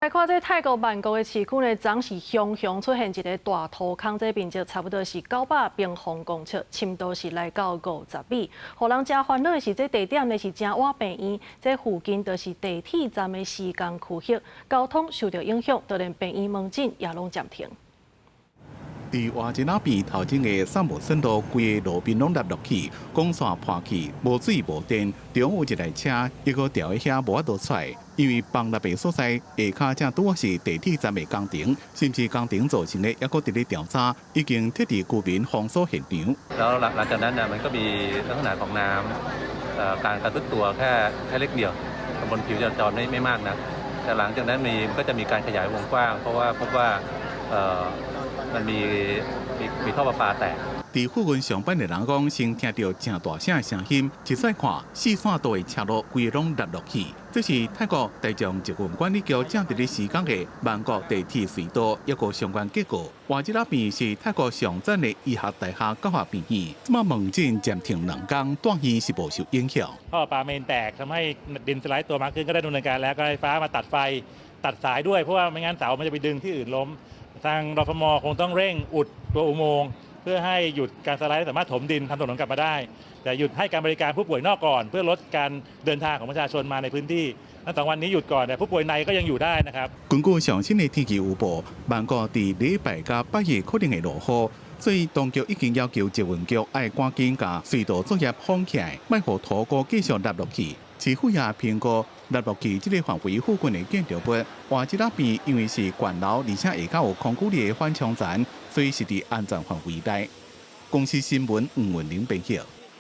來看這泰國曼谷的市區呢，昨是雄雄出現一个大土坑，這面積差不多是900平方公尺，深度是來到50米。予人誠煩惱的是，這地點呢是誠倚病院，這附近就是地鐵站的施工區域，交通受著影響，就連病院門診也攏暫停。佇瓦吉那邊頭前的三無森路，規个路邊攏凹落去，光線破去，無水無電，中有一台車抑閣牢佇遐無法度出來，因為崩落的所在下跤正拄好是地鐵站的工程，是毋是工程造成的，抑閣佇咧調查，已經撤離居民封鎖現場。 แล้วหลังจากนั้นน่ะมันก็มีลักษณะของน้ำการกระทรุดตัวแค่แค่เล็กเดียวบนผิวจราจรไม่ไม่มากนะแต่หลังจากนั้นมีก็จะมีการขยายวงกว้างเพราะว่าพบว่ามันมีมีมีท่อประปาแตก佇附近上班的人講，先聽著誠大聲的聲音，一再看四線道的車路規个攏凹落去。這是泰國大眾捷運管理局正佇咧施工的曼谷地鐵隧道一個相關結構。瓦吉那邊是泰國上讚的醫學大學教學病院，這馬門診暫停兩工，住院是無受影響。 ท่อประปาเมนแตกทำให้ดินสไลด์ตัวมากขึ้นก็ได้ดำเนินการแล้วการไฟฟ้ามาตัดไฟตัดสายด้วยเพราะว่าไม่งั้นเสามันจะไปดึงที่อื่นล้มทางรฟมคงต้องเร่งอุดตัวอุโมงค์เพื่อให้หยุดการสไลด์สามารถถมดินทำถนนกลับมาได้ แต่หยุดให้การบริการผู้ป่วยนอกก่อน เพื่อลดการเดินทางของประชาชนมาในพื้นที่ทั้งสองวันนี้หยุดก่อนแต่ผู้ป่วยในก็ยังอยู่ได้นะครับ 根據上新的天氣預報，曼谷佇禮拜佮拜日可能會落雨，所以當局已經要求捷運局愛趕緊共隧道作業封起來，莫予土塊繼續凹落去。市府也評估凹落去這个範圍附近的建築物，瓦吉那邊因為是懸樓，而且下跤有空距離的緩衝層，所以是佇安全範圍內。公視新聞吳文玲編譯。